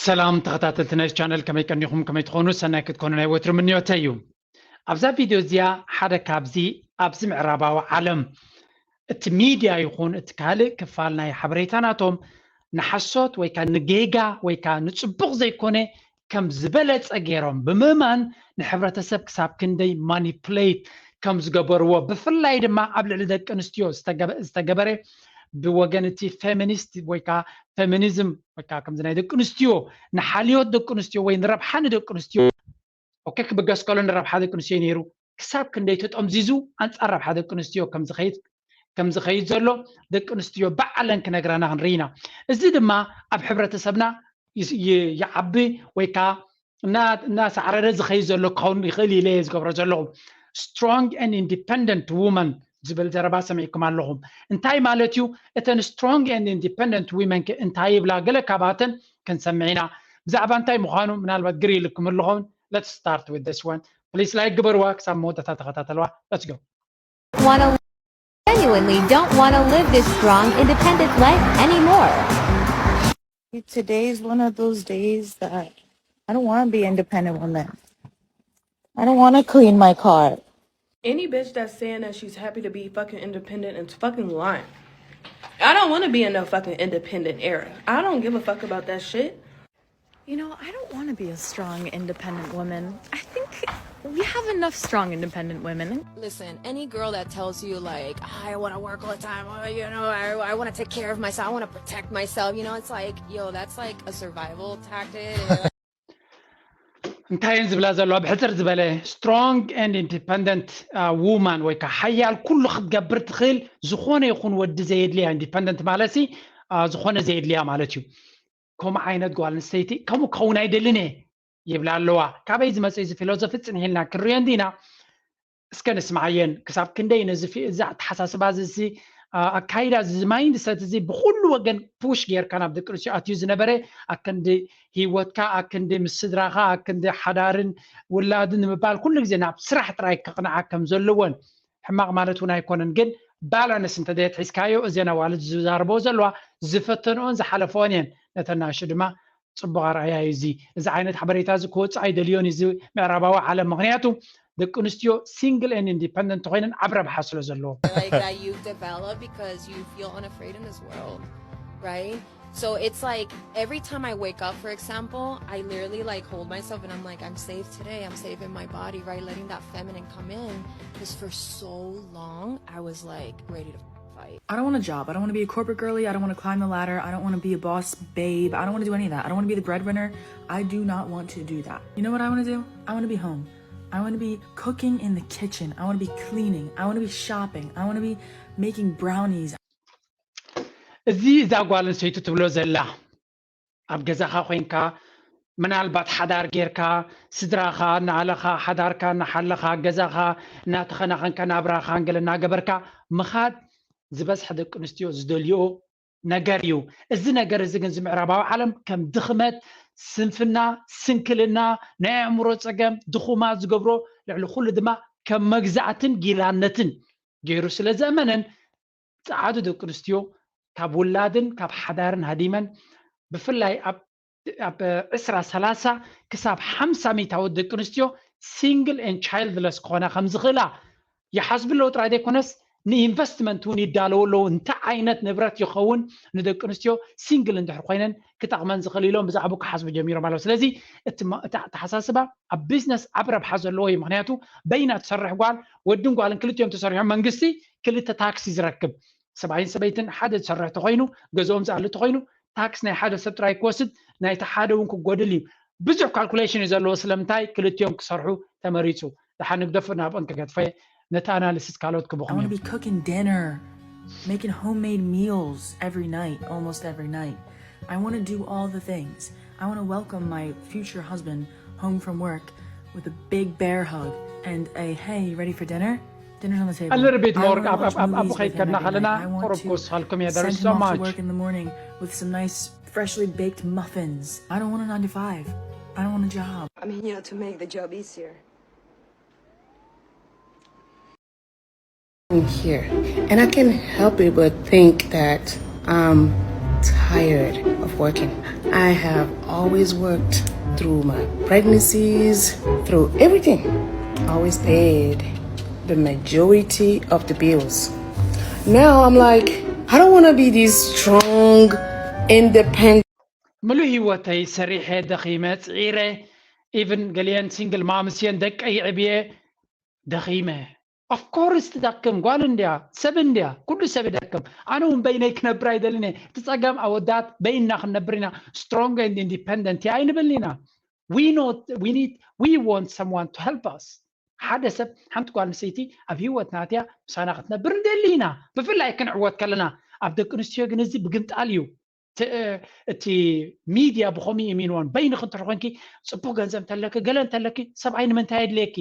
ሰላም ተኸታተልቲ ናይ ቻነል፣ ከመይ ቀኒኹም? ከመይ ትኾኑ? ሰናይ ክትኮኑ ናይ ወትሩ ምንዮተይ እዩ። ኣብዛ ቪድዮ እዚኣ ሓደ ካብዚ ኣብዚ ምዕራባዊ ዓለም እቲ ሚድያ ይኹን እቲ ካልእ ክፋል ናይ ሓበሬታ ናቶም ንሓሶት ወይ ከዓ ንጌጋ ወይ ከዓ ንፅቡቕ ዘይኮነ ከም ዝበለፀ ገይሮም ብምእማን ንሕብረተሰብ ክሳብ ክንደይ ማኒፕሌት ከም ዝገበርዎ፣ ብፍላይ ድማ ኣብ ልዕሊ ደቂ ኣንስትዮ ዝተገበ- ዝተገበረ ብወገን እቲ ፌሚኒስት ወይ ከዓ ፌሚኒዝም ወይ ከዓ ከምዚ ናይ ደቂ ኣንስትዮ ንሓልዮት ደቂ ኣንስትዮ ወይ ንረብሓ ንደቂ ኣንስትዮ ኦኬ ክብገስ ከሎ ንረብሓ ደቂ ኣንስትዮ ነይሩ ክሳብ ክንደይ ተጠምዚዙ ኣንፃር ረብሓ ደቂ ኣንስትዮ ከም ዝኸይድ ከም ዝኸይድ ዘሎ ደቂ ኣንስትዮ ባዕለን ክነግረና ክንርኢ ኢና። እዚ ድማ ኣብ ሕብረተሰብና ይስ- ይ- ይዓቢ ወይ ከዓ እና- እናሳዕረረ ዝኸይድ ዘሎ ክኸውን ይኽእል ኢለ እየ ዝገብሮ ዘለኹ። Strong and independent woman ዝብል ዘረባ ሰሚዕኩም ኣለኹም። እንታይ ማለት እዩ? እተን strong and independent women ከ እንታይ ይብላ? ገለ ካባተን ክንሰምዕ ኢና። ብዛዕባ እንታይ ምዃኑ ምናልባት ግር ኢልኩም ኣለኹም። Let's start with this one. Please like ግበርዋ፣ ክሳብ መወዳእታ ተኸታተልዋ። Let's go. Want to genuinely don't want to live this strong, independent life anymore. Today is one of those days that I don't want to be independent woman. I don't want to clean my car. Any bitch that's saying that she's happy to be fucking independent is fucking lying. I don't want to be in no fucking independent era. I don't give a fuck about that shit. You know, I don't want to be a strong, independent woman. I think we have enough strong, independent women. Listen, any girl that tells you like I want to work all the time, or you know, I, I want to take care of myself, I want to protect myself, you know, it's like, yo, that's like a survival tactic. እንታይ እየን ዝብላ ዘለዋ? ብሕፅር ዝበለ strong and independent woman ወይ ከዓ ሓያል ኩሉ ክትገብር ትኽእል ዝኾነ ይኹን ወዲ ዘየድልያ፣ ኢንዲፐንደንት ማለት ሲ ዝኾነ ዘየድልያ ማለት እዩ። ከምኡ ዓይነት ጓል ኣንስተይቲ ከምኡ ክኸውን ኣይደልን እየ ይብላ ኣለዋ። ካበይ ዝመፀ እዚ ፊሎዞፊ ፅንሕ ኢልና ክንሪኦ እንዲና። እስከ ንስምዓየን ክሳብ ክንደይ ነዚ ፊ- እዚ ኣተሓሳስባ እዚ እዚ፣ አ፣ ኣካይዳ እዚ እዚ ማይንድሰት እዚ ብኩሉ ወገን ፑሽ ጌርካ ናብ ደቂ ኣንስትዮ ኣትዩ ዝነበረ ኣክንዲ ህይወትካ ኣክንዲ ምስ ስድራኻ ኣክንዲ ሓዳርን ውላድን ንምባል ኩሉ ግዜ ናብ ስራሕ ጥራይ ከቕንዓ ከም ዘለዎን ሕማቕ ማለት እውን ኣይኮነን። ግን ባላንስ እንተዘየትሒዝካዮ እዘን ኣዋልድ ዝዛረበኦ ዘለዋ ዝፈተንኦን ዝሓለፈኦን እየን። ነተን ናእሽቱ ድማ ፅቡቕ ኣርኣያ እዩ እዚ። እዚ ዓይነት ሓበሬታ እዚ ክወፅእ ኣይደልዮን እዩ እዚ ምዕራባዊ ዓለም። ምክንያቱ ደቂ ኣንስትዮ ሲንግል ኤን ኢንዲፐንደንት ኮይነን ዓብ ረብሓ ስለ ዘለዎ። Like that you develop because you feel unafraid in this world, right? So it's like every time I wake up, for example, I literally like hold myself and I'm like, I'm safe today. I'm safe in my body, right? Letting that feminine come in. Because for so long, I was like ready to fight. I don't want a job. I don't want to be a corporate girly. I don't want to climb the ladder. I don't want to be a boss babe. I don't want to do any of that. I don't want to be the breadwinner. I do not want to do that. You know what I want to do? I want to be home. I want to be cooking in the kitchen. I want to be cleaning. I want to be shopping. I want to be making brownies. እዚ እዛ ጓል ኣንስተይቲ ትብሎ ዘላ ኣብ ገዛኻ ኮይንካ ምናልባት ሓዳር ጌርካ ስድራኻ እናኣለኻ ሓዳርካ እናሓለኻ ገዛኻ እናተኸናኸንካ ናብራኻ ገለ እናገበርካ ምኻድ ዝበዝሐ ደቂ ኣንስትዮ ዝደልዮ ነገር እዩ። እዚ ነገር እዚ ግን እዚ ምዕራባዊ ዓለም ከም ድኽመት፣ ስንፍና፣ ስንክልና፣ ናይ ኣእምሮ ፀገም፣ ድኹማት ዝገብሮ ልዕሊ ኩሉ ድማ ከም መግዛእትን ጊላነትን ገይሩ ስለ ዘእመነን ፃዓዱ ደቂ ኣንስትዮ ካብ ውላድን ካብ ሓዳርን ሃዲመን ብፍላይ ኣብ ኣብ ዕስራ ሰላሳ ክሳብ ሓምሳ ሚእታዎት ደቂ ኣንስትዮ ሲንግል ኤን ቻይልድለስ ክኾና ከም ዝኽእላ ይሓስቡ ኣለዉ ጥራይ ዘይኮነስ ንኢንቨስትመንት እውን ይዳለዉ ኣለዉ። እንታይ ዓይነት ንብረት ይኸውን ንደቂ ኣንስትዮ ሲንግል እንድሕር ኮይነን ክጠቕመን ዝኽእል ኢሎም ብዛዕባኡ ክሓስቡ ጀሚሮም ኣለዉ። ስለዚ እቲ ማ- እቲ ኣተሓሳስባ ኣብ ቢዝነስ ዓብ ረብሓ ዘለዎ እዩ። ምክንያቱ በይና ትሰርሕ ጓል ወድን ጓልን ክልቲኦም ተሰሪሖም መንግስቲ ክልተ ታክሲ ዝረክብ ሰብኣይን ሰበይትን ሓደ ዝሰርሕ ተኮይኑ ገዝኦም ዝኣሊ ተኮይኑ ታክስ ናይ ሓደ ሰብ ጥራይ ክወስድ ናይቲ ሓደ እውን ክጎድል እዩ። ብዙሕ ካልኩሌሽን እዩ ዘለዎ ስለምንታይ ክልቲኦም ክሰርሑ ተመሪፁ። ደሓን ንግደፎ ናብኦም ክገድፎ እየ። ነቲ ኣናሊሲስ ካልኦት ክብኹም I want to እዮም። Be cooking dinner, making homemade meals every night, almost every night. I want to do all the things. I want to welcome my future husband home from work with a big bear hug and a hey, you ready for dinner? Dinner's on the table. A little bit I more wanna ኣብ- watch ኣብ- ኣብ- ኣብኡ movies with him ከይከድና every ከለና night. I want ቁሩብ to ክወስኻልኩም እየ። There send is him so off to much. Work in the morning with some nice, freshly baked muffins. I don't want a nine to five. I don't want a job. I mean, you know, to make the job easier. I'm here, and I can help it but think that um, tired of working. I have always worked through my pregnancies, through everything. Always paid the majority of the bills. Now I'm like, I don't want to be this strong, independent. ምሉእ ህይወተይ ሰሪሐ ደኺመ ጽዒረ even ገሊአን ሲንግል ማምስየን ደቀይ ዕብየ ደኺመ of course ትደክም ጓል እንድያ ሰብ እንድያ ኩሉ ሰብ ይደክም ኣነ እውን በይነይ ክነብር ኣይደልን እየ እቲ ጸገም ኣወዳት በይንና ክንነብር ኢና strong and independent እያ ኣይንብልን ኢና we not we need we want someone to help us ሓደ ሰብ ሓንቲ ጓል ኣንስተይቲ ኣብ ህይወትና ኣትያ ምሳና ክትነብር ንደሊ ኢና ብፍላይ ክንዕወት ከለና ኣብ ደቂ ኣንስትዮ ግን እዚ ብግምጣል እዩ እቲ ሚድያ ብኸምኡ እዩ ሚንዋን በይንኺ እንተኾንኪ ፅቡቅ ገንዘብ እንተለኪ ገለ እንተለኪ ሰብኣይ ንምንታይ የድልየኪ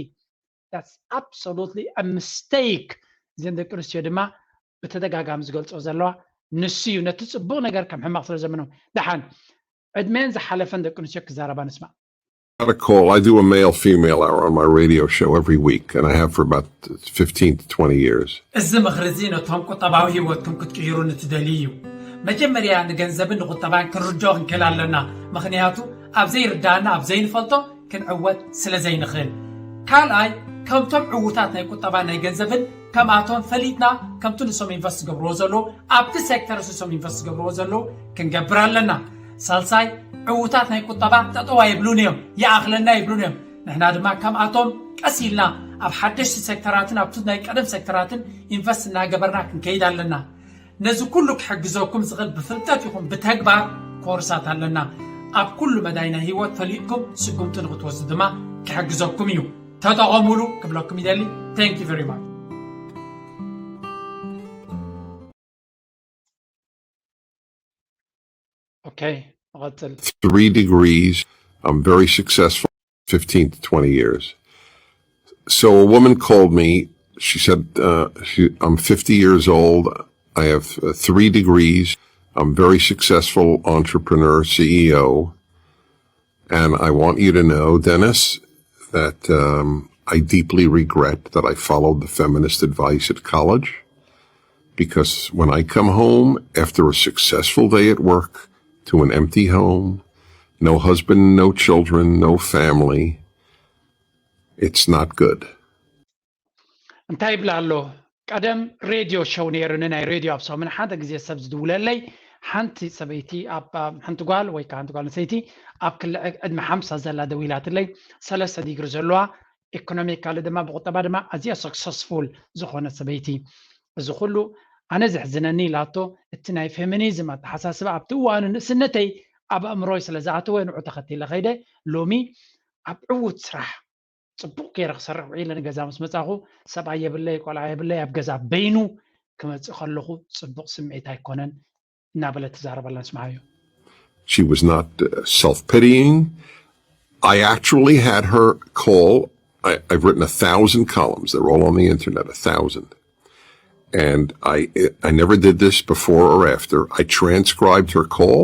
that's absolutely a mistake እዘን ደቂ ኣንስትዮ ድማ ብተደጋጋሚ ዝገልፆ ዘለዋ ንሱ እዩ ነቲ ፅቡቅ ነገር ከም ሕማቅ ስለ ዘመኖም ደሓን ዕድሜን ዝሓለፈን ደቂ ኣንስትዮ ክዛረባ ንስማዕ Got a call. I do a male female hour on my radio show every week, and I have for about fifteen to twenty years. እዚ ምኽሪ እዚ ነቶም ቁጠባዊ ህይወትኩም ክትቅይሩ ንትደልዩ እዩ። መጀመርያ ንገንዘብን ንቁጠባን ክንርድኦ ክንክእል ኣለና። ምኽንያቱ ኣብ ዘይርዳእና ኣብ ዘይንፈልጦ ክንዕወት ስለ ዘይንኽእል። ካልኣይ ከምቶም ዕዉታት ናይ ቁጠባ ናይ ገንዘብን ከምኣቶም ፈሊጥና ከምቲ ንሶም ኢንቨስት ዝገብርዎ ዘለዉ ኣብቲ ሴክተር ንሶም ኢንቨስት ዝገብርዎ ዘለዉ ክንገብር ኣለና። ሳልሳይ ዕዉታት ናይ ቁጠባ ጠጠው ኣይብሉን እዮም፣ ይኣኽለና ይብሉን እዮም። ንሕና ድማ ከምኣቶም ቀስ ኢልና ኣብ ሓደሽቲ ሴክተራትን ኣብቲ ናይ ቀደም ሴክተራትን ኢንቨስት እናገበርና ክንከይድ ኣለና። ነዚ ኩሉ ክሕግዘኩም ዝኽእል ብፍልጠት ይኹን ብተግባር ኮርሳት ኣለና። ኣብ ኩሉ መዳይ ናይ ህይወት ፈሊጥኩም ስጉምቲ ንክትወስዱ ድማ ክሕግዘኩም እዩ። ተጠቐሙሉ ክብለኩም ይደሊ። Thank you very much. Okay, ንቐጽል። Three degrees. I'm very successful. Fifteen to twenty years. So a woman called me. She said, uh, she, I'm fifty years old. I have uh, three degrees. I'm very successful entrepreneur, C E O. And I want you to know, Dennis, that um, I deeply regret that I followed the feminist advice at college. Because when I come home after a successful day at work to an empty home, no husband, no children, no family, it's not good. እንታይ ይብላ ኣሎ ቀደም ሬድዮ ሸው ነይሩኒ ናይ ሬድዮ ኣብ ሰሙን ሓደ ግዜ ሰብ ዝድውለለይ ሓንቲ ሰበይቲ ኣብ ሓንቲ ጓል ወይ ከዓ ሓንቲ ጓል ኣንስተይቲ ኣብ ክሊ ዕድመ ሓምሳ ዘላ ደዊላትለይ ሰለስተ ዲግሪ ዘለዋ ኢኮኖሚካሊ ድማ ብቁጠባ ድማ ኣዝያ ሰክሰስፉል ዝኾነ ሰበይቲ እዚ ኩሉ ኣነ ዘሕዝነኒ ኢላቶ እቲ ናይ ፌሚኒዝም ኣተሓሳስባ ኣብቲ እዋኑ ንእስነተይ ኣብ ኣእምሮይ ስለ ዝኣተወ ንዑ ተኸቲለ ከይደ ሎሚ ኣብ ዕዉት ስራሕ ፅቡቅ ገይረ ክሰርሕ ውዒለ ንገዛ ምስ መፃኹ ሰብኣይ የብለይ ቆልዓ የብለይ ኣብ ገዛ በይኑ ክመፅእ ከለኹ ፅቡቅ ስምዒት ኣይኮነን እናበለት ትዛረበላ ንስምዓዮ She was not uh, self pitying. I actually had her call. I, I've written a thousand columns. They're all on the internet, a thousand. And I, I never did this before or after. I transcribed her call,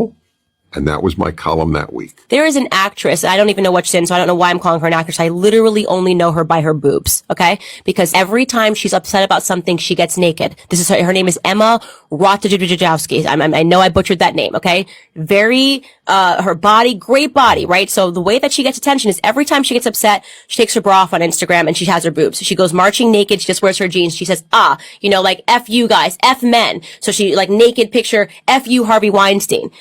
and that was my column that week. There is an actress. I don't even know what she's in, so I don't know why I'm calling her an actress. I literally only know her by her boobs, okay? Because every time she's upset about something, she gets naked. This is her, her name is Emma Ratajkowski. I'm, I'm, I know I butchered that name, okay? Very, uh, her body, great body, right? So the way that she gets attention is every time she gets upset, she takes her bra off on Instagram and she has her boobs. She goes marching naked. She just wears her jeans. She says, ah, you know, like, F you guys, F men. So she, like, naked picture, F you, Harvey Weinstein.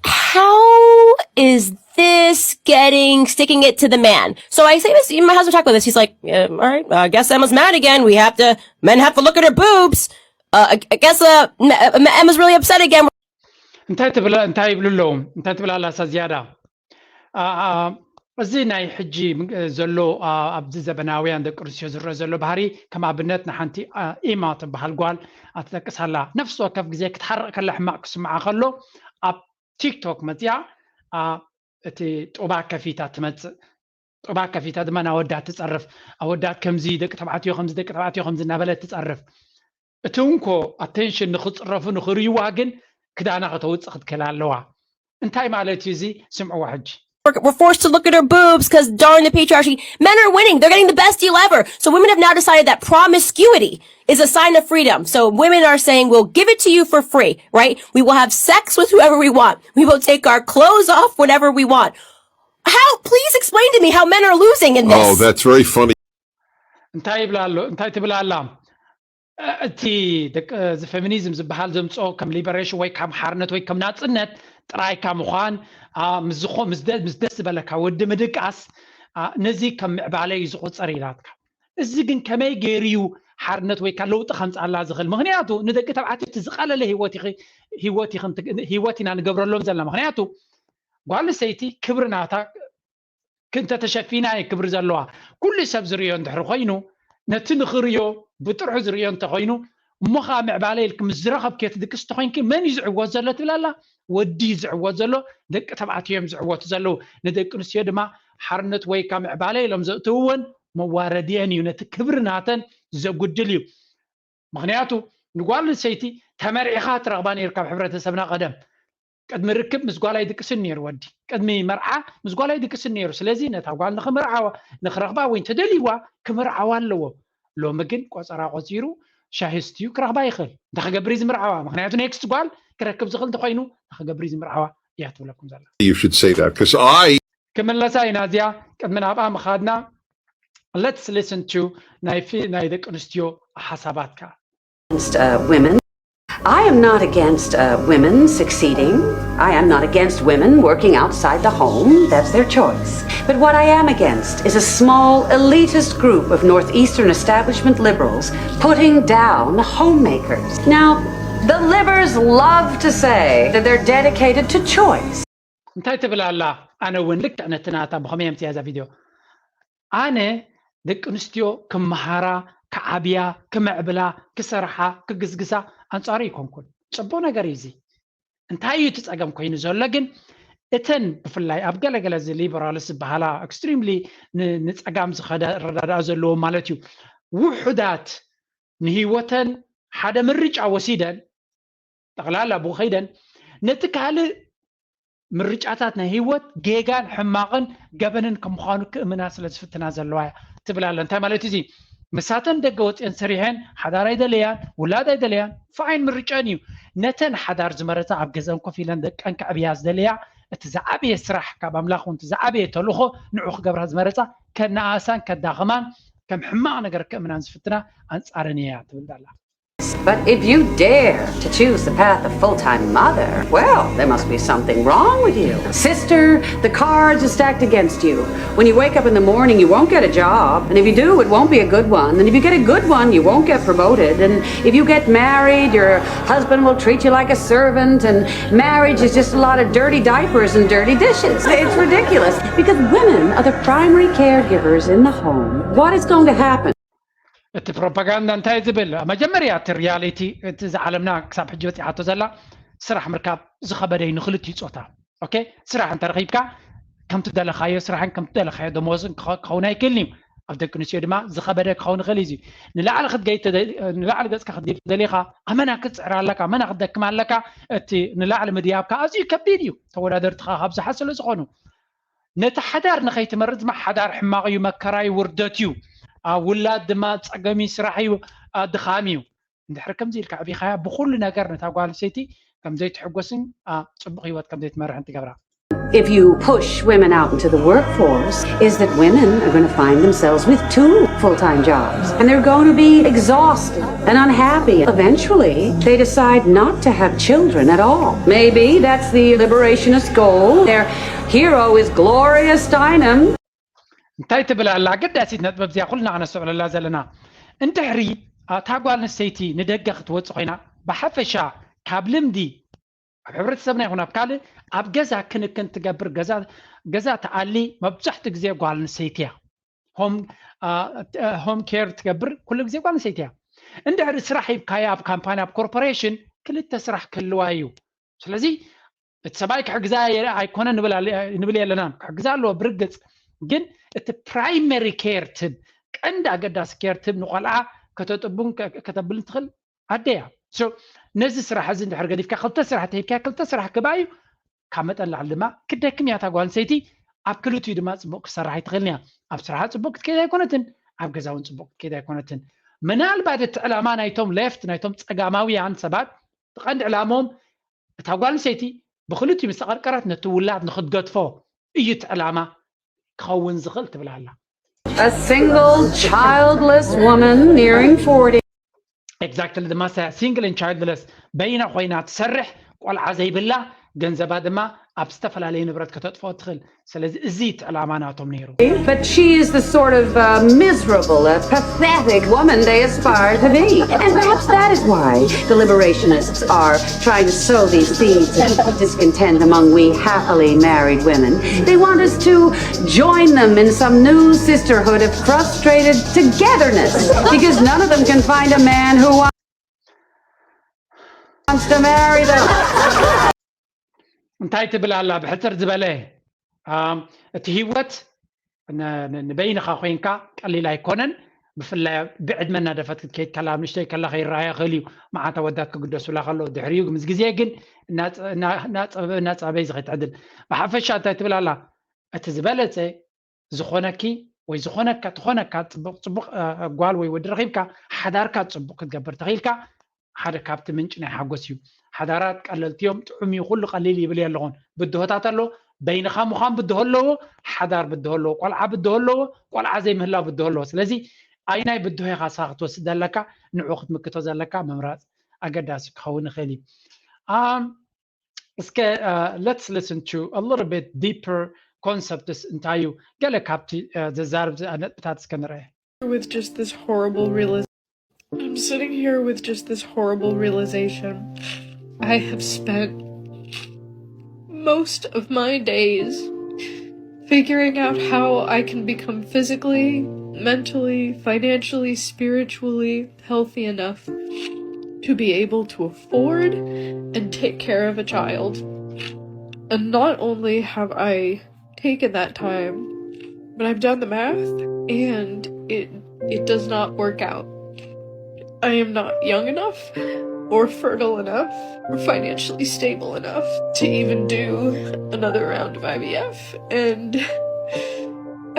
How is this getting, sticking it to the man? So I say this, my husband talked about this. He's like, yeah, all right, I guess Emma's mad again. We have to, men have to look at her boobs. Uh, I, I guess uh, Emma's really upset again. እንታይ ትብላ እንታይ ይብሉ ኣለዉ እንታይ ትብላ ኣላ እሳ ዝያዳ እዚ ናይ ሕጂ ዘሎ ኣብዚ ዘበናውያን ደቂ ኣንስትዮ ዝረአ ዘሎ ባህሪ ከም ኣብነት ንሓንቲ ኢማ ትበሃል ጓል ኣትጠቅስ ኣላ ነፍሲ ወከፍ ግዜ ክትሓርቕ ከላ ሕማቕ ክስምዓ ከሎ ኣብ ቲክቶክ መፅያ እቲ ጡባ ከፊታ ትመፅእ ጡባ ከፊታ ድማ ናወዳት ትፀርፍ ኣወዳት ከምዚ ደቂ ተባዕትዮ ከምዚ ደቂ ተባዕትዮ ከምዚ እናበለት ትፀርፍ እቲ እንኮ ኣቴንሽን ንኽፅረፉ ንኽርእይዋ ግን ክዳና ከተውፅእ ክትክእል ኣለዋ እንታይ ማለት እዩ እዚ ስምዕዋ ሕጂ We're, we're forced to look at her boobs because darn the patriarchy. Men are winning. They're getting the best deal ever. So women have now decided that promiscuity is a sign of freedom. So women are saying, "We'll give it to you for free, right? We will have sex with whoever we want. We will take our clothes off whenever we want." How? Please explain to me how men are losing in this. Oh, that's very funny. እንታይ ይብላ ኣሎ? እንታይ ትብል ኣላ? እቲ እዚ ፌሚኒዝም ዝበሃል ዘምፅኦ ከም ሊበሬሽን ወይ ከም ሓርነት ወይ ከም ናፅነት ጥራይካ ምዃን ምስ ደስ ዝበለካ ወዲ ምድቃስ፣ ነዚ ከም ምዕባለ እዩ ዝቑፀር ኢላትካ። እዚ ግን ከመይ ገይሩ እዩ ሓርነት ወይ ለውጢ ከምፅኣላ ዝኽእል? ምኽንያቱ ንደቂ ተባዕትዮ እቲ ዝቐለለ ህይወት ኢና ንገብረሎም ዘለና። ምኽንያቱ ጓል ሰይቲ ክብሪ ናታ እንተተሸፊና እየ ክብሪ ዘለዋ። ኩሉ ሰብ ዝርእዮ እንድሕር ኮይኑ፣ ነቲ ንኽርእዮ ብጥርሑ ዝርእዮ እንተኾይኑ፣ እሞ ኸዓ ምዕባለ ኢልኪ ምስ ዝረኸብክዮ ትድቅሲ እንተኾይንኪ፣ መን እዩ ዝዕወት ዘሎ ትብል ኣላ? ወዲ እዩ ዝዕወት ዘሎ፣ ደቂ ተባዕትዮ እዮም ዝዕወቱ ዘለዉ። ንደቂ ኣንስትዮ ድማ ሓርነት ወይ ከዓ ምዕባለ ኢሎም ዘእትውወን መዋረዲየን እዩ፣ ነቲ ክብሪ ናተን ዘጉድል እዩ። ምኽንያቱ ንጓል ኣንስተይቲ ተመርዒኻ ትረኽባ ነይርካ ኣብ ሕብረተሰብና ቀደም። ቅድሚ ርክብ ምስ ጓል ኣይድቅስን ነይሩ ወዲ። ቅድሚ መርዓ ምስ ጓል ኣይድቅስን ነይሩ። ስለዚ ነታ ጓል ንኽምርዓዋ፣ ንኽረኽባ ወይ እንተደልይዋ ክምርዓዋ ኣለዎ። ሎሚ ግን ቆፀራ ቆፂሩ ሻሂ ስትዩ ክረኽባ ይኽእል። እንታይ ክገብር እዩ ዝምርዓዋ? ምኽንያቱ ኔክስት ጓል ክረክብ ዝኽእል እንተኾይኑ እንታይ ክገብር እዩ ዝምርዓዋ እያ ትብለኩም ዘላ። You should say that because I ክምለሳ ኢና እዚኣ። ቅድሚ ናብኣ ምኻድና let's listen to ናይ ፊ- ናይ ደቂ ኣንስትዮ ሓሳባት ከኣ። against uh, women. I am not against uh, women succeeding. I am not against women working outside the home. That's their choice. But what I am against is a small elitist group of Northeastern establishment liberals putting down homemakers. Now, the livers love to say that they're dedicated to choice. እንታይ ትብል ኣላ? ኣነ እውን ልክዕ ነቲ ናታ ብኸመይ ኣምፅያ እዛ ቪድዮ። ኣነ ደቂ ኣንስትዮ ክመሃራ፣ ክዓብያ፣ ክምዕብላ፣ ክሰርሓ፣ ክግስግሳ ኣንፃሩ ኣይኮንኩን። ፅቡቅ ነገር እዩ እዚ። እንታይ እዩ እቲ ፀገም ኮይኑ ዘሎ ግን? እተን ብፍላይ ኣብ ገለገለ እዚ ሊበራልስ ዝበሃላ ኤክስትሪምሊ ንፀጋም ዝኸዳ ረዳድኣ ዘለዎ ማለት እዩ፣ ውሑዳት ንህይወተን ሓደ ምርጫ ወሲደን ጠቕላላ ብኡ ከይደን ነቲ ካልእ ምርጫታት ናይ ህይወት ጌጋን ሕማቕን ገበንን ከም ምዃኑ ክእምና ስለ ዝፍትና ዘለዋ እያ ትብል ኣላ። እንታይ ማለት እዚ? ምሳተን ደገ ወፅአን ሰሪሐን ሓዳር ኣይደለያን፣ ውላድ ኣይደለያን፣ ፋይን ምርጫን እዩ። ነተን ሓዳር ዝመረፃ ኣብ ገዘን ኮፍ ኢለን ደቀን ከዕብያ ዝደለያ እቲ ዝዓበየ ስራሕ ካብ ኣምላኽ እውን ዝዓበየ ተልእኾ ንዑ ክገብራ ዝመረፃ ከነኣሳን ከዳኸማን ከም ሕማቕ ነገር ክእምናን ዝፍትና ኣንፃረን እያ ትብል ኣላ። But if you dare to choose the path of full time mother, well, there must be something wrong with you. Sister, the cards are stacked against you. When you wake up in the morning, you won't get a job. And if you do, it won't be a good one. And if you get a good one, you won't get promoted. And if you get married, your husband will treat you like a servant. And marriage is just a lot of dirty diapers and dirty dishes. It's ridiculous because women are the primary caregivers in the home. What is going to happen? እቲ ፕሮፓጋንዳ እንታይ ዝብል? መጀመርያ እቲ ሪያሊቲ፣ እቲ ዝዓለምና ክሳብ ሕጂ በፂሓቶ ዘላ ስራሕ ምርካብ ዝኸበደ እዩ ንክልቲኡ ፆታ። ኦኬ፣ ስራሕ እንተረኺብካ ከምቲ ደለኻዮ ስራሕን ከምቲ ደለኻዮ ደሞዝን ክኸ- ክኸውን ኣይክእልን እዩ። ኣብ ደቂ ኣንስትዮ ድማ ዝኸበደ ክኸውን ይኽእል እዩ። ንላዕሊ ክትገይ ተደ- ንላዕሊ ገፅካ ክትገይ ተደሊኻ ኣመና ክትፅዕር ኣለካ፣ ኣመና ክትደክም ኣለካ። እቲ ንላዕሊ ምድያብካ ኣዝዩ ከቢድ እዩ፣ ተወዳደርትኻ ካብዝሓ ስለ ዝኾኑ። ነቲ ሓዳር ንኸይትመርፅ ድማ ሓዳር ሕማቕ እዩ፣ መከራ እዩ፣ ውርደት እዩ። ኣብ ውላድ ድማ ፀገም እዩ፣ ስራሕ እዩ፣ ድኻም እዩ። እንድሕር ከምዚ ኢልካ ኣዕቢኻያ ብኩሉ ነገር ነታ ጓል ኣንስተይቲ ከም ዘይትሕጎስን ጽቡቕ ህይወት ከም ዘይትመርሕን ትገብራ። If you push women out into the workforce, is that women are going to find themselves with two full time jobs. And they're going to be exhausted and unhappy. Eventually, they decide not to have children at all. Maybe that's the liberationist goal. Their hero is Gloria Steinem. እንታይ ትብል ኣላ ኣገዳሲት ነጥቢ ኣብዚኣ ኩልና ከነስተውዕለላ ዘለና። እንድሕሪ እታ ጓል ኣንስተይቲ ንደገ ክትወፅእ ኮይና፣ ብሓፈሻ ካብ ልምዲ ኣብ ሕብረተሰብና ይኹን ኣብ ካልእ ኣብ ገዛ ክንክን ትገብር ገዛ ትኣሊ መብዛሕትኡ ግዜ ጓል ኣንስተይቲ እያ። ሆም ኬር ትገብር ኩሉ ግዜ ጓል ኣንስተይቲ እያ። እንድሕሪ ስራሕ ሂብካያ ኣብ ካምፓኒ ኣብ ኮርፖሬሽን ክልተ ስራሕ ክህልዋ እዩ። ስለዚ እቲ ሰብኣይ ክሕግዛ ኣይኮነን ንብል የለናን፣ ክሕግዛ ኣለዎ ብርግፅ። ግን እቲ ፕራይመሪ ኬር ትብ ቀንዲ ኣገዳሲ ኬር ትብ ንቆልዓ ከተጥቡን ከተብልን ትኽእል ኣደ እያ። ነዚ ስራሕ እዚ እንድሕር ገዲፍካ ክልተ ስራሕ ተሂብካ ክልተ ስራሕ ክባ እዩ። ካብ መጠን ላዕሊ ድማ ክደክም እያ እታ ጓል ኣንስተይቲ። ኣብ ክልቲኡ ድማ ፅቡቅ ክሰራሕ ኣይትኽእልን እያ። ኣብ ስራሓ ፅቡቅ ክትከይድ ኣይኮነትን፣ ኣብ ገዛ እውን ፅቡቅ ክትከይድ ኣይኮነትን። ምናልባት እቲ ዕላማ ናይቶም ሌፍት፣ ናይቶም ፀጋማውያን ሰባት፣ እቲ ቀንዲ ዕላሞም እታ ጓል ኣንስተይቲ ብክልቲኡ ምስ ተቐርቀረት ነቲ ውላድ ንክትገድፎ እዩ እቲ ዕላማ ክኸውን ዝኽእል ትብል ኣላ። A single childless woman nearing forty. Exactly ድማ ሲንግል ን ቻይልድለስ በይና ኮይና ትሰርሕ፣ ቆልዓ ዘይብላ፣ ገንዘባ ድማ ኣብ ዝተፈላለዩ ንብረት ከተጥፍኦ ትኽእል። ስለዚ እዚ እቲ ዕላማ ናቶም ነይሩ። But she is the sort of uh, miserable, uh, pathetic woman they aspire to be. And perhaps that is why the liberationists are trying to sow these seeds of discontent among we happily married women. They want us to join them in some new sisterhood of frustrated togetherness because none of them can find a man who wants to marry them. እንታይ ትብል ኣላ? ብሕፅር ዝበለ እቲ ህይወት ንበይንኻ ኮይንካ ቀሊል ኣይኮነን። ብፍላይ ብዕድመ እናደፈት ክትከይድ ከላ፣ ኣብ ንእሽተይ ከላ ከይረኣያ ይኽእል እዩ። መዓት ኣወዳት ክግደሱላ ከለዉ፣ ድሕሪኡ ምስ ግዜ ግን እናፀበበ ዝኸይድ ትዕድል። ብሓፈሻ እንታይ ትብል ኣላ? እቲ ዝበለፀ ዝኾነኪ ወይ ዝኾነካ ትኾነካ ፅቡቕ ፅቡቕ ጓል ወይ ወዲ ረኺብካ ሓዳርካ ፅቡቕ ክትገብር ተኽኢልካ ሓደ ካብቲ ምንጪ ናይ ሓጎስ እዩ። ሓዳራት ቀለልቲ እዮም፣ ጥዑም እዩ፣ ኩሉ ቀሊል ይብል የለኹን። ብድሆታት ኣሎ። በይንኻ ምዃን ብድሆ ኣለዎ፣ ሓዳር ብድሆ ኣለዎ፣ ቆልዓ ብድሆ ኣለዎ፣ ቆልዓ ዘይምህላው ብድሆ ኣለዎ። ስለዚ ኣይናይ ብድሆ ኢኻ ንስኻ ክትወስድ ዘለካ፣ ንዑ ክትምክቶ ዘለካ ምምራፅ ኣገዳሲ ክኸውን ይኽእል እዩ። እስከ let's listen to a little bit deeper concepts እንታይ እዩ ገለ ካብቲ ዘዛርብ ነጥብታት እስከ ንርአ። With just this horrible realization. I'm sitting here with just this horrible realization. I have spent most of my days figuring out how I can become physically, mentally, financially, spiritually healthy enough to be able to afford and take care of a child. And not only have I taken that time, but I've done the math and it it does not work out. I am not young enough or fertile enough or financially stable enough to even do another round of I V F. And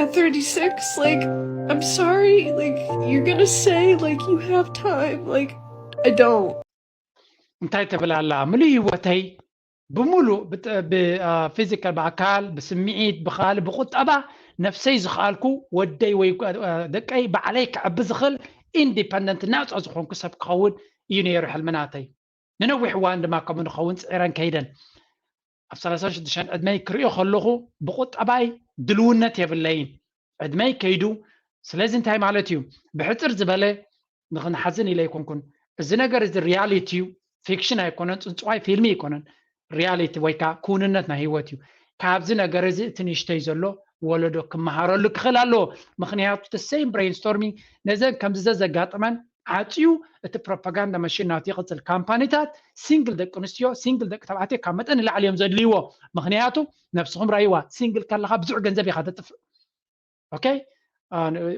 at thirty-six, like, I'm sorry, like, you're gonna say, like, you have time. Like, I don't. እንታይ ትብል ኣላ? ምሉእ ህይወተይ ብምሉእ ብፊዚካል፣ ብኣካል፣ ብስምዒት፣ ብካል፣ ብቁጠባ ነፍሰይ ዝኽኣልኩ ወደይ ወይ ደቀይ ባዕለይ ክዕቢ ዝኽእል ኢንዲፐንደንት ናፃ ዝኾንኩ ሰብ ክኸውን እዩ ነይሩ ሕልምናተይ። ንነዊሕ እዋን ድማ ከምኡ ንኸውን ፅዒረን ከይደን ኣብ ሰላሳ ሽዱሽተ ዕድመይ ክሪኦ ከለኹ ብቁጠባይ ድልውነት የብለይን። ዕድመይ ከይዱ። ስለዚ እንታይ ማለት እዩ? ብሕፅር ዝበለ ንክንሓዝን ኢለ ኣይኮንኩን። እዚ ነገር እዚ ሪያሊቲ እዩ፣ ፊክሽን ኣይኮነን፣ ፅንፅዋይ ፊልሚ ኣይኮነን። ሪያሊቲ ወይ ከዓ ክውንነት ናይ ህይወት እዩ። ካብዚ ነገር እዚ እቲ ንእሽተይ ዘሎ ወለዶ ክመሃረሉ ክኽእል ኣለዎ። ምክንያቱ the same brainstorming ነዘን ከምዚ ዘዘጋጥመን ዓፅዩ እቲ ፕሮፓጋንዳ መሽን ናቱ ይቕፅል። ካምፓኒታት ሲንግል ደቂ ኣንስትዮ ሲንግል ደቂ ተባዕትዮ ካብ መጠን ንላዕሊ እዮም ዘድልይዎ። ምክንያቱ ነብስኹም ራይዋ ሲንግል ከለካ ብዙሕ ገንዘብ ኢኻ ተጥፍእ። ኦኬ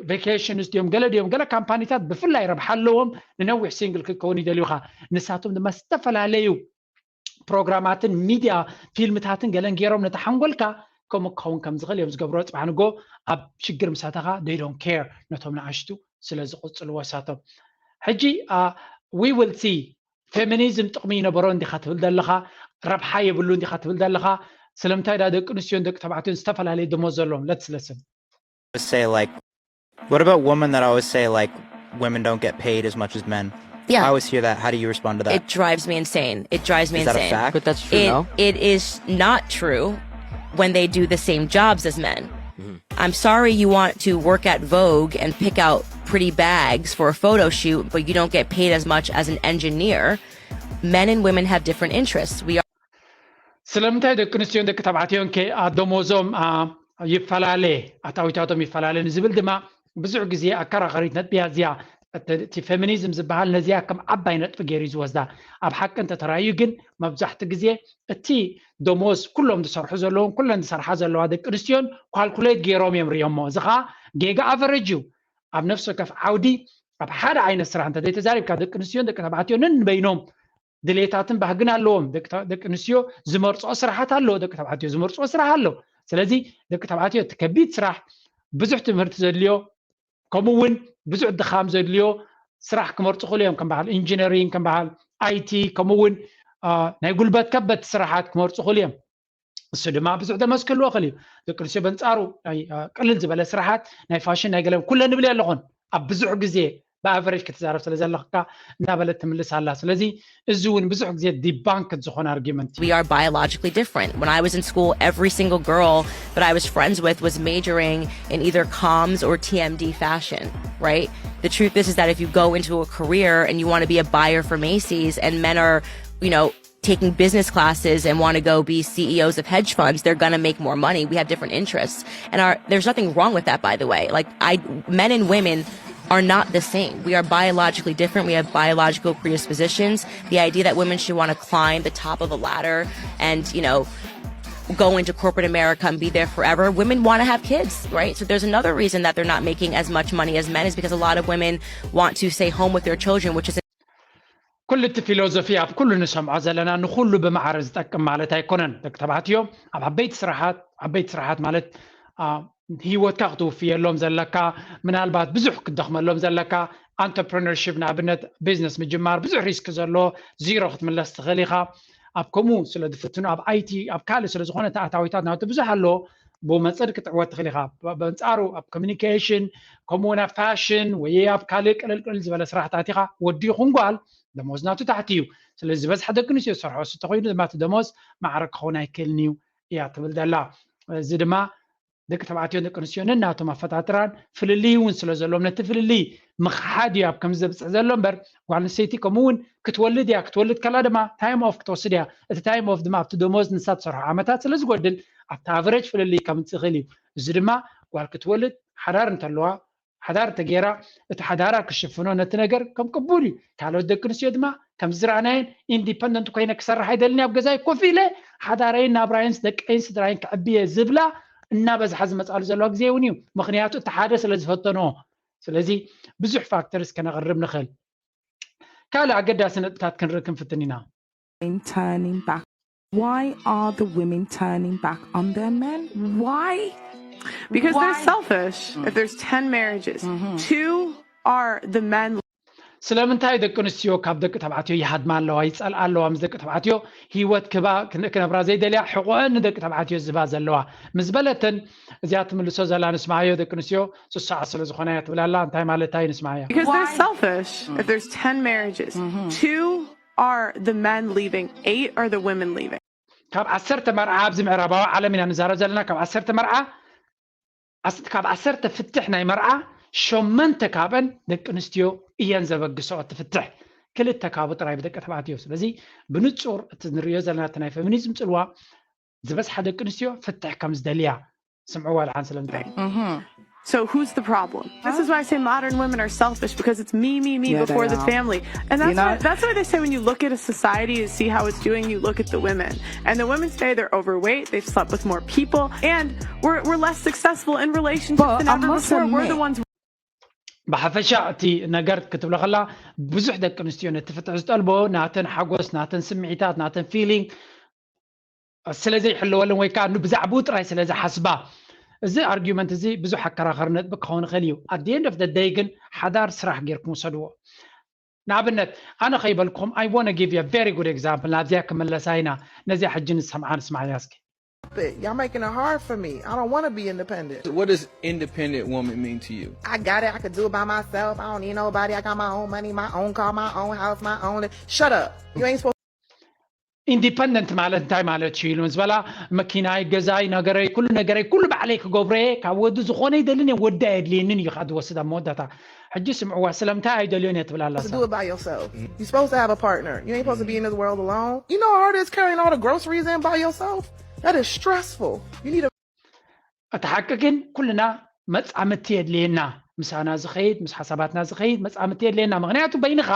ቬኬሽንስ ድዮም ገለ ድዮም ገለ ካምፓኒታት ብፍላይ ረብሓ ኣለዎም። ንነዊሕ ሲንግል ክትከውን ይደልዩኻ። ንሳቶም ድማ ዝተፈላለዩ ፕሮግራማትን ሚድያ ፊልምታትን ገለን ገይሮም ነቲ ሓንጎልካ ከምኡ ክኸውን ከም ዝኽእል እዮም ዝገብሮ። ፅባሕ ንጎ ኣብ ሽግር ምሳተኻ they don't care ነቶም ንኣሽቱ ስለ ዝቕፅልዎ እሳቶም። ሕጂ we will see ፌሚኒዝም ጥቕሚ ይነበሮ እንዲኻ ትብል ዘለኻ፣ ረብሓ የብሉ እንዲኻ ትብል ዘለኻ። ስለምንታይ ዳ ደቂ ኣንስትዮን ደቂ ተባዕትዮን ዝተፈላለየ ደሞዝ ዘለዎም? Let's listen. Say like, what about women that always say like women don't get paid as much as men? Yeah. I always hear that. How do you respond to that? It drives me insane. It drives me Is that a insane. fact? But that's true, It, no? It is not true when they do the same jobs as men. I'm sorry you want to work at Vogue and pick out pretty bags for a photo shoot, but you don't get paid as much as an engineer. Men and women have different interests. We are ስለምንታይ ደቂ ኣንስትዮን ደቂ ተባዕትዮን ከ ደሞዞም ይፈላለ፣ ኣታዊታቶም ይፈላለ ንዝብል ድማ ብዙሕ ግዜ ኣከራኸሪት ነጥቢ እያ እዚኣ። እቲ ፌሚኒዝም ዝበሃል ነዚኣ ከም ዓባይ ነጥቢ ገይሩ እዩ ዝወስዳ። ኣብ ሓቂ እንተተራእዩ ግን መብዛሕቲ ግዜ እቲ ደሞዝ ኩሎም ዝሰርሑ ዘለውን ኩለን ዝሰርሓ ዘለዋ ደቂ ኣንስትዮን ኳልኩሌት ገይሮም እዮም ሪኦሞ። እዚ ከዓ ጌጋ ኣቨረጅ እዩ። ኣብ ነፍሲ ወከፍ ዓውዲ ኣብ ሓደ ዓይነት ስራሕ እንተ ዘይተዛሪብካ ደቂ ኣንስትዮን ደቂ ተባዕትዮ ነንበይኖም ድሌታትን ባህግን ኣለዎም። ደቂ ኣንስትዮ ዝመርፅኦ ስራሓት ኣለዎ፣ ደቂ ተባዕትዮ ዝመርፅኦ ስራሕ ኣሎ። ስለዚ ደቂ ተባዕትዮ እቲ ከቢድ ስራሕ፣ ብዙሕ ትምህርቲ ዘድልዮ፣ ከምኡ እውን ብዙሕ ድኻም ዘድልዮ ስራሕ ክመርፁ ክእሉ እዮም። ከም በዓል ኢንጂነሪንግ፣ ከም በዓል ኣይቲ፣ ከምኡ እውን ናይ ጉልበት ከበድቲ ስራሓት ክመርፁ ክእሉ እዮም። እሱ ድማ ብዙሕ ደሞዝ ክህልዎ ክእል እዩ። ደቂ ኣንስትዮ በንፃሩ ናይ ቅልል ዝበለ ስራሓት፣ ናይ ፋሽን፣ ናይ ገለ፣ ኩለ ንብል ኣለኹን። ኣብ ብዙሕ ግዜ ብኣቨሬጅ ክትዛረብ ስለ ዘለካ እናበለት ትምልስ ኣላ። ስለዚ እዚ እውን ብዙሕ ግዜ ዲባንክ ዝኾነ ኣርጊመንት እዩ። We are biologically different. When I was in school, every single girl that I was friends with was majoring in either comms or T M D fashion, right? The truth is, is that if you go into a career and you want to be a buyer for Macy's and men are, you know, taking business classes and want to go be C E Os of hedge funds, they're going to make more money. We have different interests. And our, there's nothing wrong with that, by the way. Like, I, men and women are not the same. We are biologically different. We have biological predispositions. The idea that women should want to climb the top of a ladder and, you know, go into corporate America and be there forever. Women want to have kids, right? So there's another reason that they're not making as much money as men is because a lot of women want to stay home with their children, which is ኩሉ እቲ ፊሎዞፊ ኣብ ኩሉ ንሰምዖ ዘለና ንኩሉ ብማዕረ ዝጠቅም ማለት ኣይኮነን። ደቂ ተባዕትዮ ኣብ ዓበይቲ ስራሓት፣ ዓበይቲ ስራሓት ማለት አ፣ ህይወትካ ክትውፍየሎም ዘለካ፣ ምናልባት ብዙሕ ክትደኽመሎም ዘለካ፣ ኣንተርፕረነርሺፕ ንኣብነት ቢዝነስ ምጅማር ብዙሕ ሪስክ ዘለዎ፣ ዚሮ ክትምለስ ትኽእል ኢኻ። ኣብ ከምኡ ስለ ዝፍትኑ ኣብ ኣይቲ ኣብ ካልእ ስለ ዝኾነ ተኣታዊታት ናቱ ብዙሕ ኣሎ። ብኡ መፀድ ክትዕወት ትኽእል ኢኻ። በንፃሩ ኣብ ኮሚኒኬሽን ከምኡ እውን ኣብ ፋሽን ወይ ኣብ ካልእ ቅልል ቅልል ዝበለ ስራሕታት ኢኻ ወዲ ይኹን ጓል ደሞዝ ናቱ ታሕቲ እዩ። ስለዚ ዝበዝሓ ደቂ ኣንስትዮ ዝሰርሖ ስተ ኮይኑ ድማ እቲ ደሞዝ ማዕረ ክኸውን ኣይክእልን እዩ እያ ትብል ዘላ። እዚ ድማ ደቂ ተባዕትዮ ደቂ ኣንስትዮ ነናቶም ኣፈጣጥራን ፍልልይ እውን ስለ ዘለዎም ነቲ ፍልልይ ምኽሓድ እዩ ኣብ ከምዚ ዘብፅሕ ዘሎ እምበር ጓል ኣንስተይቲ ከምኡ እውን ክትወልድ እያ ክትወልድ ከላ ድማ ታይም ኦፍ ክትወስድ እያ። እቲ ታይም ኦፍ ድማ ኣብቲ ደሞዝ ንሳ ትሰርሖ ዓመታት ስለ ዝጎድል ኣብቲ ኣቨሬጅ ፍልልይ ከምፅእ ይኽእል እዩ። እዚ ድማ ጓል ክትወልድ ሓዳር እንተለዋ ሓዳር እንተገይራ እቲ ሓዳራ ክሽፍኖ ነቲ ነገር ከም ቅቡል እዩ። ካልኦት ደቂ ኣንስትዮ ድማ ከምዚ ዝረኣናየን ኢንዲፐንደንት ኮይነ ክሰርሕ ኣይደልን ኣብ ገዛይ ኮፍ ኢለ ሓዳረይን ናብራይን ደቀይን ስድራይን ክዕብየ ዝብላ እናበዝሓ ዝመፃሉ ዘለዋ ግዜ እውን እዩ። ምክንያቱ እቲ ሓደ ስለ ዝፈተኖ። ስለዚ ብዙሕ ፋክተርስ ከነቕርብ ንኽእል። ካልእ ኣገዳሲ ነጥብታት ክንርኢ ክንፍትን ኢና። turning back? Why are the women turning back on their men? Why? Because they're selfish. If there's ten marriages, two are the men. ስለምንታይ ደቂ ኣንስትዮ ካብ ደቂ ተባዕትዮ ይሃድማ ኣለዋ ይፀልኣ ኣለዋ? ምስ ደቂ ተባዕትዮ ሂወት ክባ ክነብራ ዘይደልያ ሕቆአን ንደቂ ተባዕትዮ ዝህባ ዘለዋ ምስ በለተን እዚኣ ትምልሶ ዘላ ንስማዮ ደቂ ኣንስትዮ ስሳዓ ስለ ዝኾና እያ ትብል ኣላ። እንታይ ማለታ እዩ ንስማያ? Because they're selfish. If there's ten marriages, two are the men leaving, eight are the women leaving. ካብ ዓሰርተ መርዓ ኣብዚ ምዕራባዊ ዓለም ኢና ንዛረብ ዘለና ካብ ዓሰርተ መርዓ ካብ ዓሰርተ ፍትሕ ናይ መርዓ ሸመንተ ካብአን ደቂ ኣንስትዮ እየን ዘበግሰኦ እቲ ፍትሕ ክልተ ካብኡ ጥራይ ብደቂ ተባዕትዮ። ስለዚ ብንጹር እቲ ንሪኦ ዘለና እቲ ናይ ፌሚኒዝም ጽልዋ ዝበዝሓ ደቂ ኣንስትዮ ፍትሕ ከም ዝደልያ ስምዕዋ ድሓን ስለምንታይ So who's the problem? This is why I say modern women are selfish because it's me, me, me Yeah, before they the are. Family. And that's You know- why that's why they say when you look at a society and see how it's doing, you look at the women. And the women say they're overweight, they've slept with more people, and we're we're less successful in relationships But than I ever must before. We're admit- the ones ብሓፈሻ እቲ ነገር ክትብሎ ከላ ብዙሕ ደቂ ኣንስትዮ ነቲ ፍትሕ ዝጠልቦ ናተን ሓጎስ ናተን ስምዒታት ናተን ፊሊንግ ስለ ዘይሕለወለን ወይ ከዓ ብዛዕባኡ ጥራይ ስለ ዝሓስባ እዚ ኣርጊመንት እዚ ብዙሕ ኣከራኸሪ ነጥቢ ክኸውን ይኽእል እዩ። ኣት ኤንድ ኦፍ ደይ ግን ሓዳር ስራሕ ጌርኩም ውሰድዎ። ንኣብነት ኣነ ከይበልኩም I want to give you a very good example ናብዚኣ ክመለሳ ኢና። ነዚኣ ሕጂ ንሰምዓ ንስማዕያ እስኪ። Y'all making it hard for me. I don't want to be independent. What does independent woman mean to you? I got it. I could do it by myself. I don't need nobody. I got my own money, my own car, my own house, my own. Shut up. You ain't supposed ኢንዲፐንደንት ማለት እንታይ ማለት እዩ ኢሉ ምስ በላ መኪናይ ገዛይ ነገረይ ኩሉ ነገረይ ኩሉ ባዕለይ ክገብሮ እየ ካብ ወዲ ዝኾነ ይደልን እየ ወዲ ኣየድልየንን እዩ ካብ ዝወስድ ኣብ መወዳእታ ሕጂ ስምዕዋ ስለምንታይ ኣይደልዮን እየ ትብል ኣላ to do it by yourself. You're supposed to have a partner. You ain't supposed to be in this world alone. You know how hard it is carrying all the groceries in by yourself? That is stressful. You need a እቲ ሓቂ ግን ኩልና መፃምድቲ የድልየና ምሳና ዝኸይድ ምስ ሓሳባትና ዝኸይድ መፃምድቲ የድልየና ምክንያቱ በይንኻ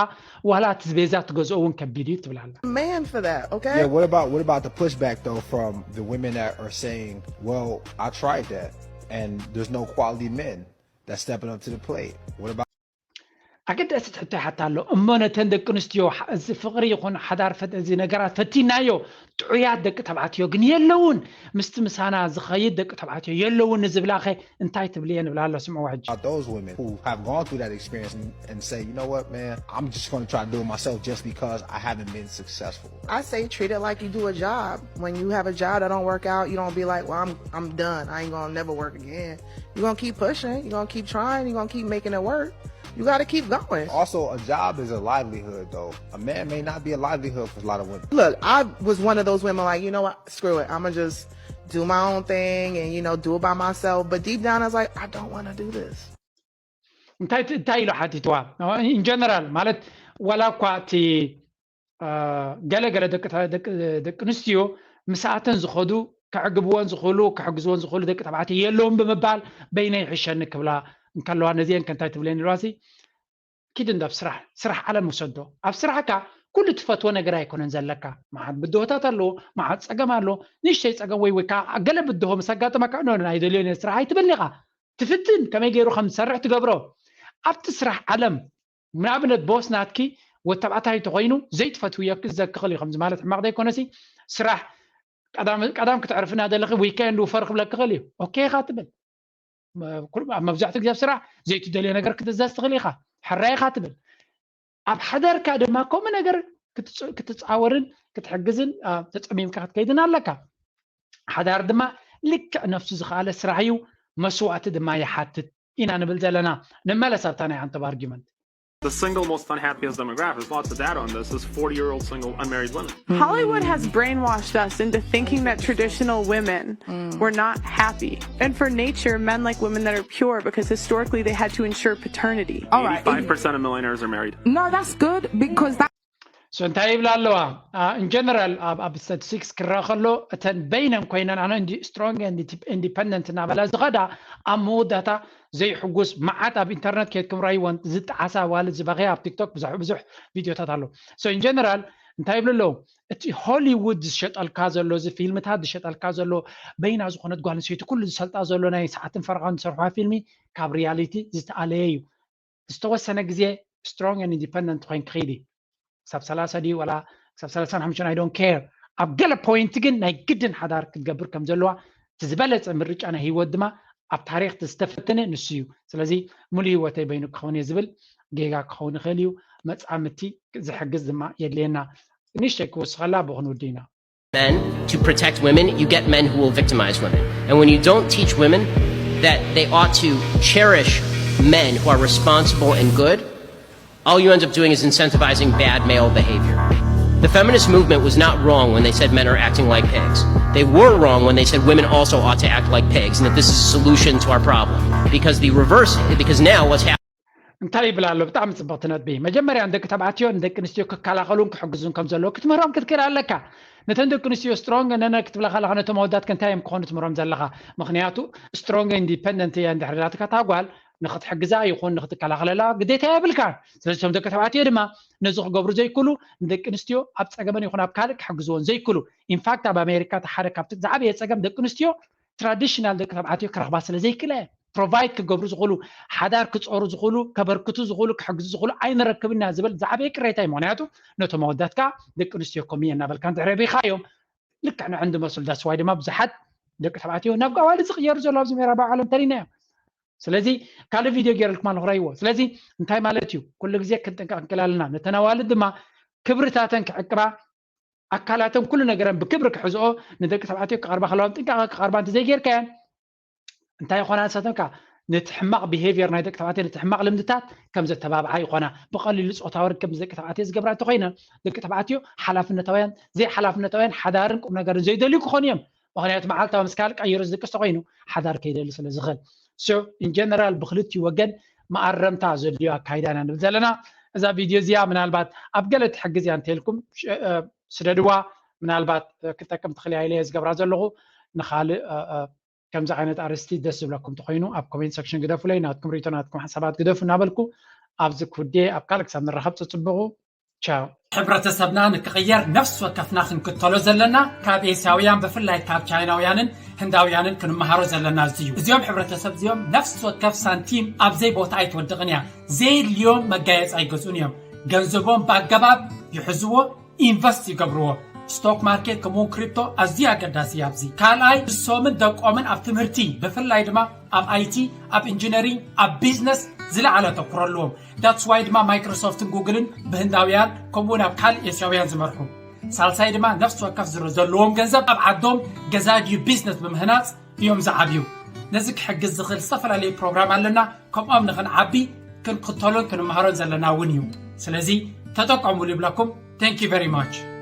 ዋላ እቲ ቤዛ ትገዝኦ እውን ከቢድ እዩ ትብል ኣላ man for that, okay? Yeah, what about what about the pushback though from the women that are saying, "Well, I tried that, and there's no quality men that's stepping up to the plate." What about ኣገዳሲት ሕቶ ይሓታ ኣሎ እሞ፣ ነተን ደቂ ኣንስትዮ እዚ ፍቕሪ ይኹን ሓዳር፣ እዚ ነገራት ፈቲናዮ፣ ጥዑያት ደቂ ተባዕትዮ ግን የለውን። ምስቲ ምሳና ዝኸይድ ደቂ ተባዕትዮ የለውን ንዝብላኸ እንታይ ትብልየ ንብላ ኣሎ። ስምዕዎ ሕጂ። Those women who have gone through that experience and say, you know what, man, I'm just going to try to do it myself just because I haven't been successful. I say treat it like you do a job. When you have a job that don't work out, you don't be like, well, I'm I'm done. I ain't gonna never work again. You're gonna keep pushing. You're gonna keep trying. You're gonna keep making it work. You got to keep going. Also, a job is a livelihood, though. A man may not be a livelihood for a lot of women. Look, I was one of those women like, you know what? Screw it. I'm gonna just do my own thing and you know do it by myself. But deep down, I was like, I don't want to do this. እንታይ እንታይ ኢሉ ሓቲትዋ? In general ማለት ዋላ እኳ እቲ ገለገለ ደቂ ኣንስትዮ ምስኣተን ዝኸዱ ከዕግብወን ዝኽእሉ ከሕግዝወን ዝኽእሉ ደቂ ተባዕትዮ የለውን ብምባል በይነይ ይሕሸኒ ክብላ እንከለዋ፣ ነዚአን ከ እንታይ ትብለን ኢልዋሲ? ኪድ እንዳብ ስራሕ ስራሕ ዓለም ውሰዶ። ኣብ ስራሕካ ኩሉ ትፈትዎ ነገር ኣይኮነን ዘለካ። መዓት ብድሆታት ኣለዎ፣ መዓት ፀገም ኣለዎ። ንእሽተይ ፀገም ወይ ወይ ከዓ ገለ ብድሆ ምስ ኣጋጠመካ ኖ ኣይደልዮን እየ ስራሕ ኣይትብል ኢኻ። ትፍትን ከመይ ገይሩ ከም ዝሰርሕ ትገብሮ። ኣብቲ ስራሕ ዓለም ንኣብነት ቦስ ናትኪ ወተባዕታይ እንተኮይኑ ዘይትፈትውዮ ክዘክኽል እዩ። ከምዚ ማለት ሕማቕ ዘይኮነሲ ስራሕ ቀዳም ቀዳም ክትዕርፍና ዘለኺ ዊኬንድ ውፈር ክብለኪ ክእል እዩ። ኦኬ ኢኻ ትብል። ኣብ መብዛሕትኡ ግዜ ኣብ ስራሕ ዘይትደልዮ ነገር ክትእዘዝ ትኽእል ኢኻ። ሕራይ ኢኻ ትብል። ኣብ ሓዳርካ ድማ ከምኡ ነገር ክትጻወርን ክትሕግዝን ተጸሚምካ ክትከይድን ኣለካ። ሓዳር ድማ ልክዕ ነፍሱ ዝኸኣለ ስራሕ እዩ፣ መስዋእቲ ድማ ይሓትት ኢና ንብል ዘለና። ንመለስ ኣብታ ናይ ኣንተብ argument። The single most unhappiest demographic, there's lots of data on this, is forty year old single unmarried women. Hollywood has brainwashed us into thinking that traditional women were not happy. And for nature, men like women that are pure because historically they had to ensure paternity. All right. Eighty-five percent of millionaires are married. No, that's good because that So እንታይ ይብላ ኣለዋ? In general ኣብ ኣብ statistics ክረኣ ከሎ እተን በይነን ኮይነን ኣነ strong and independent እናበላ ዝኸዳ ኣብ መወዳእታ ዘይሕጉስ መዓት ኣብ ኢንተርነት ከይድኩም ራይወን ዝጠዓሳ ዋልድ ዝበኸያ ኣብ ቲክቶክ ብዙሕ ብዙሕ ቪድዮታት ኣሎ። So in general እንታይ ይብሉ ኣለዉ? እቲ ሆሊውድ ዝሸጠልካ ዘሎ እዚ ፊልምታት ዝሸጠልካ ዘሎ በይና ዝኾነት ጓል ኣንስተይቲ ኩሉ ዝሰልጣ ዘሎ ናይ ሰዓትን ፈረቓን ዝሰርሕዋ ፊልሚ ካብ ሪያሊቲ ዝተኣለየ እዩ። ዝተወሰነ ግዜ strong and independent ኮይን ክኸይድ ክሳብ ሰላሳ ድዩ ዋላ ክሳብ ሰላሳን ሓሙሽተን I don't care። ኣብ ገለ ፖይንት ግን ናይ ግድን ሓዳር ክትገብር ከም ዘለዋ እቲ ዝበለፀ ምርጫ ናይ ህይወት ድማ ኣብ ታሪክ ዝተፈተነ ንሱ እዩ። ስለዚ ሙሉ ህይወተይ በይኑ ክኸውን እየ ዝብል ጌጋ ክኸውን ይኽእል እዩ። መፃምድቲ ዝሕግዝ ድማ የድልየና። ንእሽተይ ክውስኸላ ብኡ ክንውድእ ኢና። men to protect women, you get men who will victimize women. And when you don't teach women that they ought to cherish men who are responsible and good, all you end up doing is incentivizing bad male behavior. The feminist movement was not wrong when they said men are acting like pigs. They were wrong when they said women also ought to act like pigs and that this is a solution to our problem. Because the reverse, because now what's happening እንታይ ይብል ኣሎ? ብጣዕሚ ፅብቕቲ ነጥቢ። መጀመርያ ንደቂ ተባዕትዮ ንደቂ ኣንስትዮ ክከላኸሉን ክሕግዙን ከም ዘለዎ ክትምህሮም ክትክእል ኣለካ። ነተን ደቂ ኣንስትዮ strong ነነ ክትብላ ከለካ ነቶም ኣወዳት ከ እንታይ እዮም ክኾኑ ትምህሮም ዘለካ? ምክንያቱ strong independent እያ እንድሕር ኢላትካ እታ ጓል ንክትሕግዛ ይኹን ንክትከላኸለላ ግዴታ የብልካን። ስለዚ እቶም ደቂ ተባዕትዮ ድማ ነዚ ክገብሩ ዘይክእሉ ንደቂ ኣንስትዮ ኣብ ፀገመን ይኹን ኣብ ካልእ ክሕግዝዎን ዘይክእሉ። ኢንፋክት ኣብ ኣሜሪካ እቲ ሓደ ካብቲ ዝዓበየ ፀገም ደቂ ኣንስትዮ ትራዲሽናል ደቂ ተባዕትዮ ክረኽባ ስለ ዘይክእላ እየን። ፕሮቫይድ ክገብሩ ዝኽእሉ ሓዳር ክፀሩ ዝኽእሉ ከበርክቱ ዝኽእሉ ክሕግዙ ዝኽእሉ ኣይንረክብን ኢና ዝብል ዝዓበየ ቅሬታ እዩ። ምክንያቱ ነቶም ኣወዳት ከዓ ደቂ ኣንስትዮ ከምኡ እየ እናበልካ እንድሕር ኣቢኻዮም ልክዕ ንዕንዲ መስሉ that's why ድማ ብዙሓት ደቂ ተባዕትዮ ናብ ኣዋልድ ዝቕየሩ ዘለዉ ኣብዚ ምዕራባዊ ዓለም ተሪና እዮም። ስለዚ ካልእ ቪድዮ ገይረልኩም ኣለኹ ረይዎ። ስለዚ እንታይ ማለት እዩ? ኩሉ ግዜ ክንጥንቀቕ ክንክእል ኣለና። ነተን ኣዋልድ ድማ ክብርታተን ክዕቅባ ኣካላተን ኩሉ ነገረን ብክብሪ ክሕዝኦ ንደቂ ተባዕትዮ ክቐርባ ከለዋ ጥንቃቐ ክቐርባ እንተዘይጌርካየን እንታይ ይኾና ንሳተን ከዓ ነቲ ሕማቕ ቢሄቪየር ናይ ደቂ ተባዕትዮ ነቲ ሕማቕ ልምድታት ከም ዘተባብዓ ይኾና። ብቐሊሉ ፆታዊ ርክብ ምስ ደቂ ተባዕትዮ ዝገብራ እንተኮይነን ደቂ ተባዕትዮ ሓላፍነታውያን ዘይሓላፍነታውያን ሓዳርን ቁም ነገርን ዘይደልዩ ክኾኑ እዮም። ምክንያቱ መዓልታዊ ምስ ካልእ ቀይሩ ዝድቅስ ተኮይኑ ሓዳር ከይደሊ ስለ ዝኽእል። So in general ብክልቲኡ ወገን መኣረምታ ዘድልዮ ኣካይዳ ኢና ንብል ዘለና። እዛ ቪድዮ እዚኣ ምናልባት ኣብ ገለ ትሕግዝ እያ እንተልኩም ስደድዋ። ምናልባት ክትጠቅም ትኽእል እያ ኢለ እየ ዝገብራ ዘለኹ። ንኻልእ ከምዚ ዓይነት ኣርእስቲ ደስ ዝብለኩም ተኮይኑ ኣብ ኮሜንት ሰክሽን ግደፉለይ። ናትኩም ሪቶ ናትኩም ሓሳባት ግደፉ እናበልኩ ኣብዚ ክውድየ። ኣብ ካልእ ክሳብ ንራኸብ ፅፅብቑ። ቻው። ሕብረተሰብና ንክቕየር ነፍሲ ወከፍና ክንክተሎ ዘለና ካብ ኤስያውያን ብፍላይ ካብ ቻይናውያንን ህንዳውያንን ክንመሃሮ ዘለና እዚ እዩ። እዚኦም ሕብረተሰብ እዚኦም ነፍሲ ወከፍ ሳንቲም ኣብ ዘይ ቦታ ኣይትወድቕን እያ። ዘየድልዮም መጋየፂ ኣይገዝኡን እዮም። ገንዘቦም ብኣገባብ ይሕዝዎ፣ ኢንቨስት ይገብርዎ። ስቶክ ማርኬት ከምኡውን ክሪፕቶ ኣዝዩ ኣገዳሲ እዩ ኣብዚ። ካልኣይ ንሶምን ደቆምን ኣብ ትምህርቲ ብፍላይ ድማ ኣብ ኣይቲ፣ ኣብ ኢንጂነሪንግ፣ ኣብ ቢዝነስ ዝለዓለ ኣተኩሮ ኣለዎም። ዳትስ ዋይ ድማ ማይክሮሶፍትን ጉግልን ብህንዳውያን ከምኡውን ኣብ ካልእ ኤስያውያን ዝመርሑ። ሳልሳይ ድማ ነፍሲ ወከፍ ዝረ ዘለዎም ገንዘብ ኣብ ዓዶም ገዛ ድዩ ቢዝነስ ብምህናፅ እዮም ዝዓብዩ። ነዚ ክሕግዝ ዝኽእል ዝተፈላለዩ ፕሮግራም ኣለና። ከምኦም ንኽንዓቢ ክንክተሎን ክንመሃሮን ዘለና እውን እዩ። ስለዚ ተጠቀሙሉ ይብለኩም። Thank you very much።